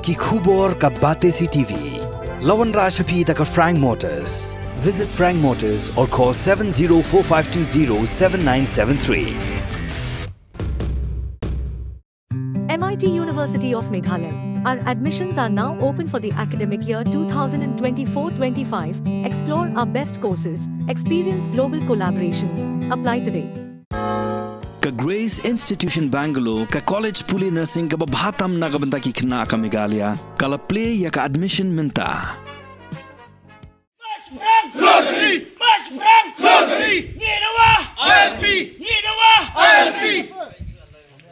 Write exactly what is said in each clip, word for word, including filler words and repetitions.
Ki khubor ka Batesi T V. La wanrah sha phi da ka Frank Motors. Visit Frank Motors or call seven zero four five two zero seven nine seven three. M I T University of Meghalaya. Our admissions are now open for the academic year two thousand twenty-four twenty-five. Explore our best courses, experience global collaborations. Apply today. Ka Grace Institution Bangalore, ka college pule nursing kaba bha tam na ka bynta ki khynnah ka Meghalaya, ka la plie ïa ka admission mynta. Mas brang! Lottery! Mas brang! Lottery! Ngi dawa! I L P! Ngi dawa! I L P!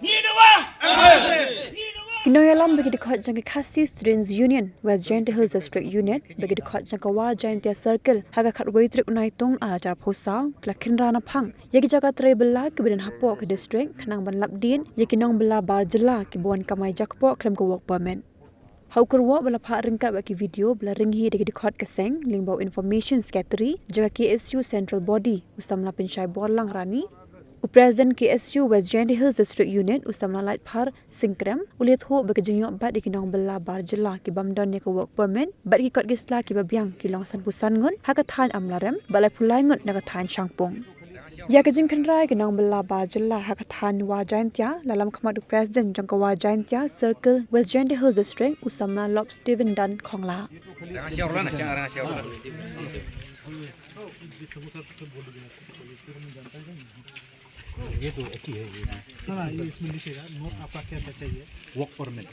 Ngi dawa! M I S S! Ngi dawa! Ki nongïalam ba ki dkhot jong ka Khasi Students Union, West Jaintia Hills District Unit, ba ki dkhot jong ka Wa Jaintia Circle, ha ka khatwei tarik u Naitung ar hajar arphew saw, ki la khynra naphang ïa ki jaka trei bylla kiba don hapoh ka district, khnang ban lap dien ïa ki nongbylla bar jylla kiba wan kamai jakpoh khlem ka work permit. Ha u kyrwoh ba la phah ryngkat bad ki video ba la ring hi da ki dkhot ka seng, lyngba u Information Secretary jong ka K S U Central Body, u samla Pynshai Borlang Rani, u President K S U West Jaintia Hills District Unit, u samla Laitphar Singkrem, u la ïathuh ba ka jingïoh bat ïa ki nongbylla bar jylla ki bym don ïa ka work permit bad ki kot ki sla kiba biang ki long sanphew san ngut ha ka thaiñ Amlarem bad laiphew lai ngut na ka thaiñ Shangpung. Ïa ka jingkhynra ïa ki nongbylla bar jylla ha ka thaiñ Wa Jaintia la lam khmat u President jong ka Wa Jaintia Circle, West Jaintia Hills District, u samla Lop Stephen Dan Khongla. ये तो एक ही है, ये भी। हाँ, ये इसमें लिखेगा, नोट आपका क्या क्या चाहिए। Work permit।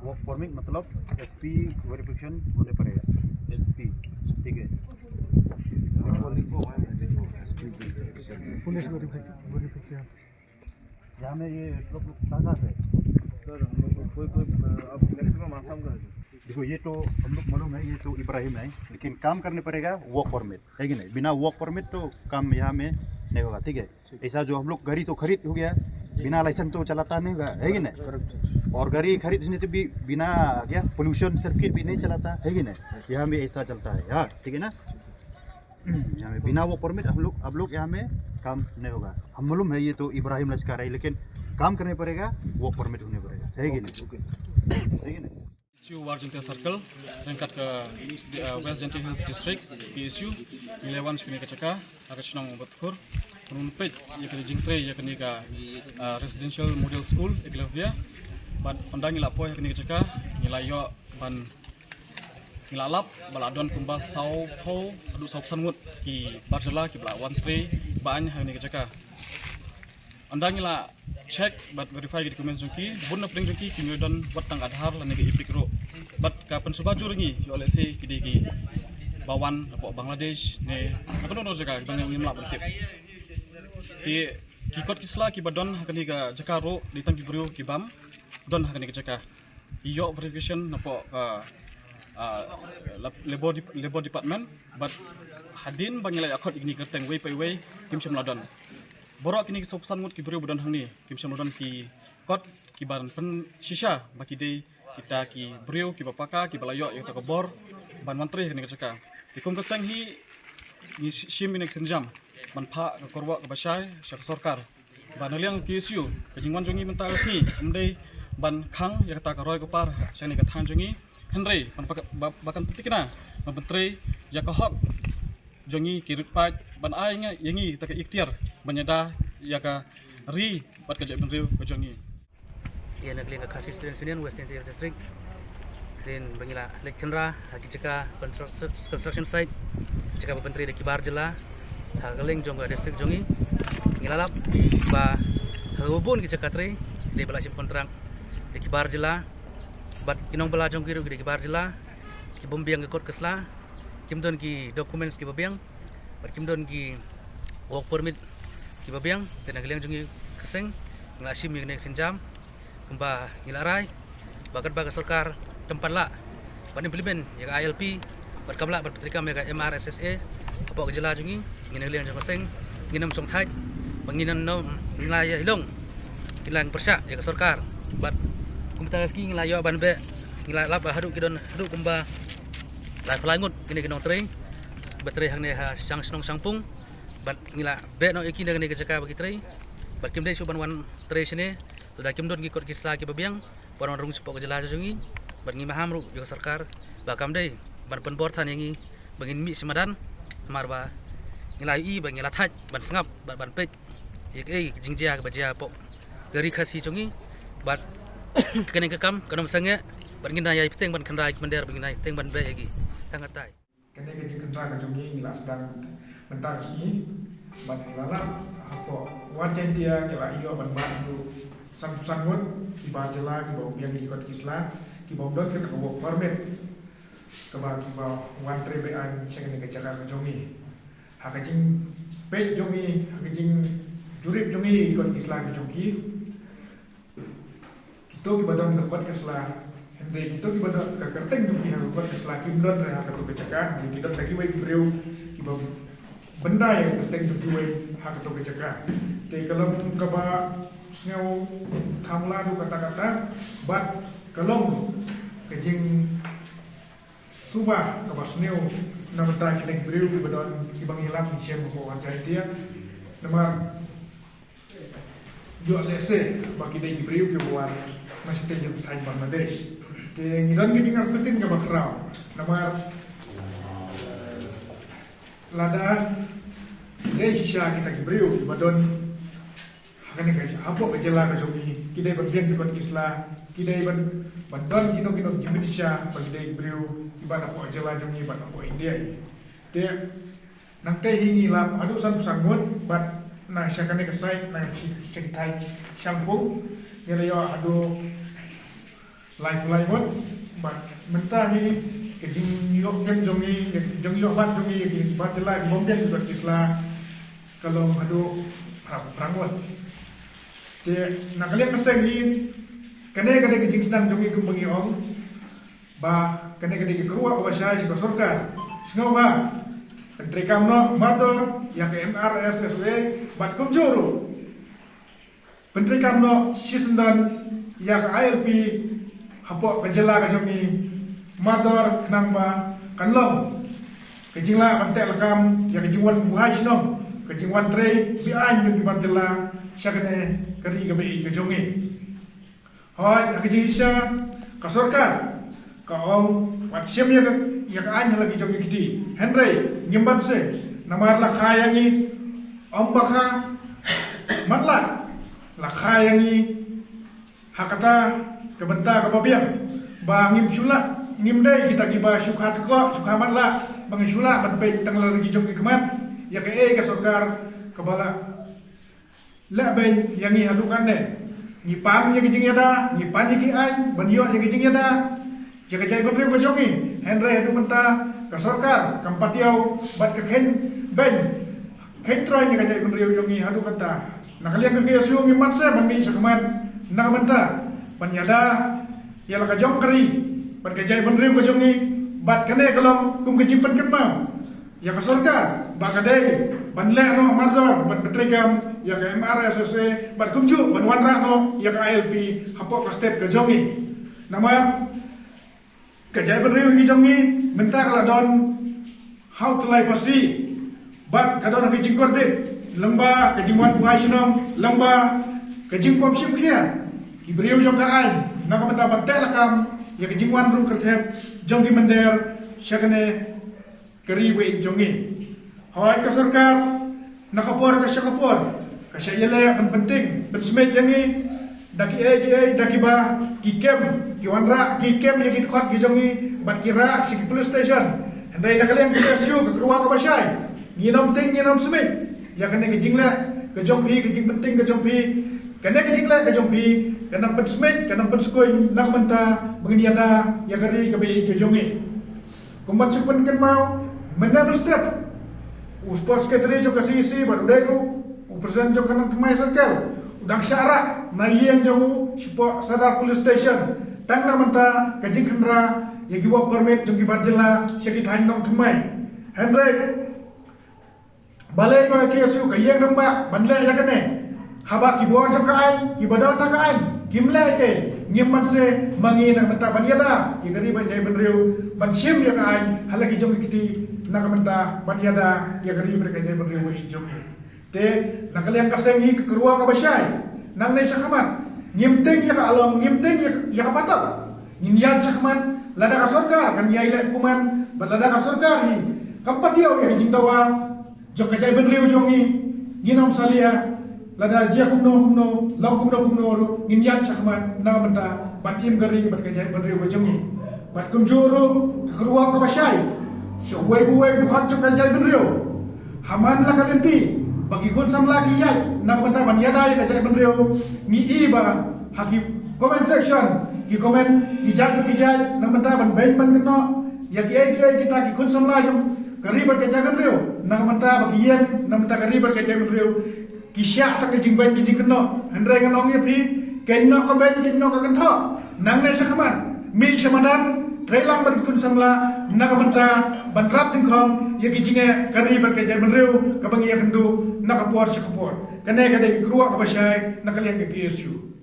Work permit मतलब S P verification होने पड़ेगा। S P, ठीक है। पुलिस वेरिफिकेशन, वेरिफिकेशन। यहाँ में ये सब लोग कहाँ कहाँ से है? सर, हम लोग को कोई, कोई, अ, अब मैक्सिमम आसाम का है, सर। देखो, ये तो हम लोग मालूम है, ये तो इब्राहिम है, लेकिन काम करने पड़ेगा वर्क परमिट, है कि नहीं? बिना वर्क परमिट तो काम यहाँ में नहीं होगा, ठीक है? ऐसा जो हम लोग गाड़ी तो खरीद हो गया, बिना लाइसेंस तो चलाता नहीं होगा, है कि नहीं? और गाड़ी खरीदने से भी बिना क्या पोल्यूशन सर्टिफिकेट भी नहीं चलाता, है कि नहीं? यहाँ भी ऐसा चलता है, हाँ, ठीक है ना? यहाँ में बिना वर्क परमिट हम लोग, आप लोग यहाँ में काम नहीं होगा। हम मालूम है ये तो इब्राहिम लश्कर है, लेकिन काम करने पड़ेगा, वर्क परमिट होने पड़ेगा, है कि नहीं? है कि नहीं? K S U War Jaintia Circle, ryngkat ka, uh, West Jaintia Hills District, K S U, ngi la wan sha kane ka jaka ha ka shnong Batkhur, ban peit ïa ka jingtrei ïa kane ka, uh, Residential Model School Eklavya. Bad ynda ngi la poi ha kane ka jaka, ngi la ïoh ban, ngi la lap ba la don kumba sawphew haduh sawphew san ngut ki bar jylla kiba la wan trei ba aiñ ha kane ka jaka. Ynda ngi la check bad verify ki documents jong ki, bun na pdeng jong ki kim don wat tang Aadhaar lane ka EPIC ruh. Bad ka pynsuba jur ngi ïoh lehse ki dei kiba wan napoh Bangladesh ne na kano kano jaka kiba ngim lah ban tip. Te ki kot ki sla kiba don ha kane ka jaka ruh dei tang ki briew ki bym don ha kane ka jaka. Ïoh verification napoh ka, ah, lab-, labor dep-, labor department, bad hadien ba ngi la ïakhot ïa kine ki kyrteng wei pa wei, kim shym la don. Baroh kine ki sawphew san ngut ki briew ba don hangne, kim shym la don ki kot kiban pynshisha ba ki dei kita ki briew kiba paka, kiba la ïoh ïa kata ka bor ban wan trei ha kane ka jaka. Te kum ka seng hi ngi shi-, shim ïa kane ka sienjam ban phah ka kyrwoh kaba shai sha ka sorkar. Ba na liang K S U, ka jingwan jong ngi mynta ka sngi ym dei ban khang ïa kata ka roi ka par sha kane ka thaiñ jong ngi, hynrei ban ba, ba, ba kan thikna ban pyntrei ïa ka hok jong ngi ki rit paid, ban ai ïa ngi ta ka iktiar ban ïada ïa ka ri bad ka jaitbynriew ka jong ngi. Ïa na ka liang ka Khasi Students Union West Jaintia Hills District. Hadien ba ngi la leit khynra ha ki jaka construct-, construction site, jaka ba pyntrei da ki bar jylla ha ka liang jong ka district jong ngi. Ngi la lap ba ha kaba bun ki jaka trei dei ba la shim kontrak da ki bar jylla, bad ki nongbylla jong ki ruh ki dei ki bar jylla, ki bym biang ki kot ki sla, kim don ki documents kiba biang, bad kim don ki work permit kiba biang. Te na ka liang jong ngi ka seng ngi la shim ïa kane ka sienjam. Kumba ngi la rai ba katba ka sorkar kam pat lah ban implement ïa ka I L P, bad kam lah ban pyntreikam ïa ka M R S S A hapoh ka jylla jong ngi, ngi na ka liang jong ka seng ngin ym shongthait, ba ngin ym, ngi la ïa hi long, ngin la pyrshah ïa ka sorkar. Bad kumta ka sngi ngi la ïoh ban beh, ngi la lap ba haduh ki don haduh kumba laiphew lai ngut kine ki nongtrei ba trei hangne ha shang shnong Shangpung. Bad ngi la beh noh ïa ki na kane ka jaka ba ki trei. Bad kim dei shuh ban wan trei shane lada kim don ki kot ki sla kiba biang ban wan rung shapoh ka jylla jong ngi. Bad ngi maham ruh ïa ka sorkar ba kam dei ban pynbor than ïa ngi ba ngin mih sha madan, namar ba ngi la ïohi ba ngi la thait ban sngap bad ban peit ïa kaei ka jingjia kaba jia hapoh ka ri Khasi jong ngi. Bad kane ka kam kan ym sangeh bad ngin da ïai bteng ban kynra ïa ki mynder bad ngin da ïai bteng ban beh ïa ki. Tang katei. Kane ka jingkynra ka jong ngi ngi la sdang mynta ka sngi. Bad ngi la lap hapoh Wad Jaiñtia ngi la ïoh ban bat haduh sanphew san ngut ki bar jylla kiba ym biang ki kot ki sla, kiba ym don kata ka work permit, kaba kiba wan trei be-aiñ sha kane ka jaka ka jong ngi. Ha ka jingpeit jong ngi, ha ka jingjurip jong ngi ïa ki kot ki sla ki jong ki, kito kiba don ka kot ka sla, hynrei kito kiba don ka kyrteng jong ki ha ka kot ka sla kim don re ha kato ka jaka, hynrei ki don da kiwei ki briew kiba bynta ïa ka kyrteng jong kiwei ha kato ka jaka. Te ka long kaba sngew thamla haduh katta katta, bad ka long ka jing suba kaba sniew na bynta kine ki briew kiba don kiba ngi ïalam ngi shem hapoh Wad Jaiñtia. Namar ïoh lehse ba ki dei ki briew kiba wan na shatei jong ka thaiñ Bangladesh. Te ngi don ki jingartatien kaba khraw. Namar lada dei shisha kita ki briew kiba don ha kane ka, hapoh ka jylla ka jong ngi, ki dei ban biang ki kot ki sla, ki dei ban, ban don kino kino ki jingmut sha ba ki dei ki briew kiba na hapoh jylla jong ngi, ban hapoh India. Te nangta hi ngi lap haduh sanphew san ngut, bad na sha kane ka side, na sha, sha ki thaiñ Shangpung ngi la ïoh haduh laiphew lai ngut. Bad mynta hi ka jingïoh kem jong ngi, ka jingïoh bat jong ngi, ka jingbat jylla, ka bym biang ki kot ki sla, ka long haduh phra, phra ngut. Te na ka liang ka seng hi, kane ka dei ka jingsdang jong ngi kumba ngi ong ba kane ka dei ka kyrwoh kaba shai sha ka sorkar. Sngewbha pyntreikam noh mardor ïa ka M R S S O A, bad kumjuh ruh pyntreikam noh shisyndon ïa ka I L P hapoh ka jylla ka jong ngi, mardor, khnang ba kan long ka jinglah ban teh lakam ïa ka jingwan buhai shnong, ka jingwan trei be-aiñ jong ki bar jylla sha kane ka ri kaba ïeit ka jong ngi. Hooid, ha ka jingshisha ka sorkar ka ong wat shim ïa ka, ïa ka aiñ ha la ki jong ki kti. Hynrei ngim banse, namar la kha ïa ngi, ym ba kha, matlah la kha ïa ngi ha kata ka bynta kaba biang, ba ngim shu lah, ngim dei kita kiba shu kha tkoh, shu kha matlah, ba ngin shu lah ban peit tang la ki jong ki khmat ïa kaei ka sorkar kaba la leh beiñ ïa ngi haduh katne. Ngi pan ïa ki jingïada, ngi pan ïa ki aiñ ban ïoh ïa ki jingïada ïa ka jaitbynriew ka jong ngi. Hynrei haduh mynta ka sorkar kam pat ïoh bad ka kheiñ beiñ, kheiñ troi ïa ka jaitbynriew jong ngi haduh mynta. Na ka liang ka K S U ngim banse ban mih shakhmat na ka bynta ban ïada ïa la ka jong ka ri bad ka jaitbynriew ka jong ngi. Bad kane ka long kum ka jingpynkynmaw ïa ka sorkar ba ka dei ban leh noh mardor ban pyntreikam ïa ka M R S S A, bad kumjuh ban wanrah noh ïa ka I L P hapoh ka state ka jong ngi. Namar ka jaitbynriew hi jong ngi mynta ka la don ha u tyllai phasi, bad ka don ha ka jingkordit lyngba ka jingwan buhai shnong, lyngba ka jingbym shim khia ki briew jong ka aiñ na ka bynta ban teh lakam ïa ka jingwan rung kyrthep jong ki mynder sha kane ka ri ba ïeit jong ngi. Hooid, ka sorkar na ka por ka sha ka por ka shah ïaleh ban pynting pynsmit ïa ngi da kiei kiei, da kiba ki kem, ki wanrah, ki kem ïa ki dkhot ki jong ngi bad ki rah sha ki police station. Hynrei na ka liang ka K S U ka kyrwoh kaba shai, ngin ym ting, ngin ym smit ïa kane ka jingleh ka jong phi, ka jingpynting ka jong phi. Kane ka jingleh ka jong phi kan nang pynsmit, kan nang pynskhem na ka bynta ba ngin ïada ïa ka ri kaba ïeit ka jong ngi. Kumba shu pynkynmaw mynne mynstep, u sports secretary jong ka C E C bad u dei ruh u president jong ka Nongthymmai Circle u dang shah rah na ïing jong u shapoh Sadar Police Station tang na ka bynta ka jingkhynra ïa ki work permit jong ki bar jylla sha ki thaiñ Nongthymmai. Hynrei balei ba ka K S U ka ïeng rangbah ban leh ïa kane? Haba ki bor jong ka aiñ, kiba don ha ka aiñ, kim leh ei, ngim banse ma ngi na ka bynta ban ïada ïa ka ri bad jaitbynriew, ban shim ïa ka aiñ ha la ki jong ki kti na ka bynta ban ïada ïa ka ri bad ka jaitbynriew ba ïeit jong ngi. Te na ka liang ka seng hi ka kyrwa kaba shai, nangne shakhmat ngim tieng ïa ka along, ngim tieng ïa ka patat. Ngin ïaid shakhmat, lada ka sorkar kan ïai leh kuman, bad lada ka sorkar hi kam patiaw ïa ka jingdawa jong ka jaitbynriew jong ngi, ngin ym salia. Lada jia kumno kumno, long kumno kumno ruh, ngin ïaid shakhmat na ka bynta ban im ka ri bad ka jaitbynriew ka jong ngi. Bad kumjuh ruh ka kyrwa kaba shai sha uwei pa uwei u dkhot jong ka jaitbynriew, ha man la ka lynti ba ki khun samla ki ïaid na ka bynta ban ïada ïa ka jaitbynriew, ngi i ba ha ki comment section ki comment ki jait bad ki jait na ka bynta ban beiñ ban kynnoh ïa kiei kiei kita ki khun samla jong ka ri bad ka jaitbynriew, na ka bynta ba ki ïeng na ka bynta ka ri bad ka jaitbynriew. Ki shah tang ka jingbeiñ ka jingkynnoh. Hynrei ngan ong ïa phi, kynnoh ka beiñ, kynnoh ka kynthoh, nangne shakhmat, mih sha madan, trei lang bad ki khun samla na ka bynta ban rat dyngkhong ïa ki jingeh ka ri bad ka jaitbynriew kaba ngi ïakynduh na ka por sha ka por. Kane ka dei ka kyrwa kaba shai na ka liang ka K S U.